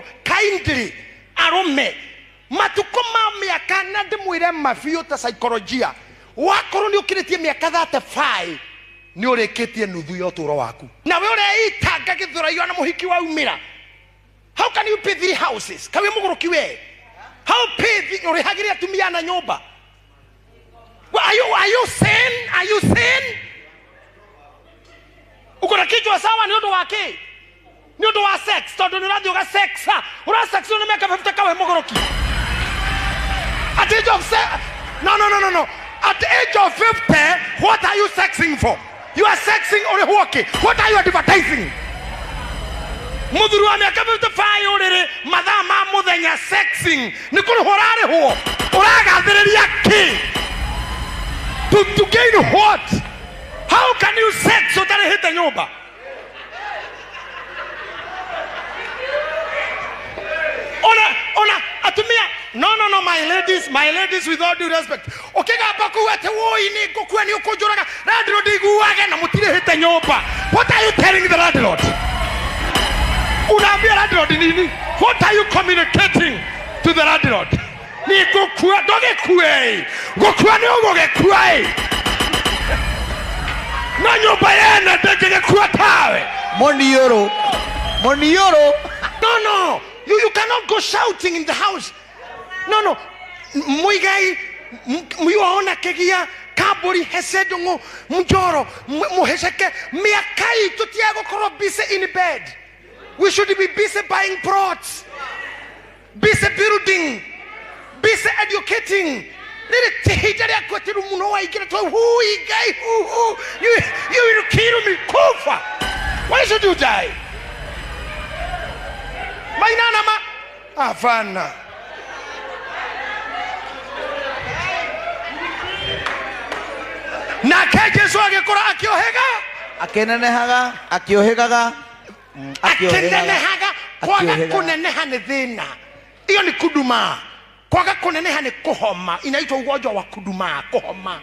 Kindly arume matuko ma miaka na ndimwire mabiũ ta psychología wakorwo nĩ ũkĩrĩtie mĩaka 35 nĩ ũrĩkĩtie nuthu ya ũtũũro waku nawe ũreitanga gĩthũraio na mũhiki waumĩra. How can you pay three houses? Kawe mũgũrũki we, how pay ũrĩhagĩre atumia na nyũmba? Well, are you sane? Are you sane? Uko na kichwa sawa? Nĩ ũndũ wa kĩ? Nĩ ũndũ wa sex? Tondũ nĩ ũrathiĩ ũga sex, ũra sex nĩ mĩaka 50. Kawe mũgũrũki, at age of no, no, no, no, no, at age of 50, what are you sexing for? You are sexing ũrĩhwo kĩ? What are you advertising? Mũthuri wa mĩaka 55 ũrĩrĩ mathaa ma mũthenya sexing, nĩ kũrĩhwo ũrarĩhwo? Ũragathĩrĩria kĩ? To gain what? How can you sex ũtarĩhĩte nyũmba? Ona atumia, no, no, no, my ladies, my ladies, with all due respect, ukigamba kuga ati woi ni ngukua ni ukunjuraga, landlord iguage na mutirihite nyumba, what are you telling the landlord? Unaambia landlord nini? What are you communicating to the landlord? Ni ngukua? Ndũgĩkue. Gũkua nĩ ũgũgĩkua ĩ, no nyũmba yene ndĩngĩgĩkua tawe. Monioro. Monioro. No, no, you cannot go shouting in the house. No, no. Muigai, muona kegia, Kaburi, Hesedungu, Mjoro, Muhesheke, miaka itũ ti ya gũkorwo busy in bed. We should be busy buying plots, busy building, busy educating. Rĩrĩ ti ihinda rĩa kwĩtĩru mũno waingĩra twa hui Ngai hu hu. You will kill me. Kufa. Why should you die? Mainana ma hapana. Nake Jesu agĩkũra akĩohĩga. Akĩnenehaga, akĩũhĩgaga. Akĩũhĩgaga. Akĩnenehaga. Kwaga Akĩũhĩgaga. Kũneneha nĩ thĩna, iyo ni kudumaa. Kwaga kũneneha nĩ kũhoma, inaitwa ugonjwa wa kudumaa, kũhoma.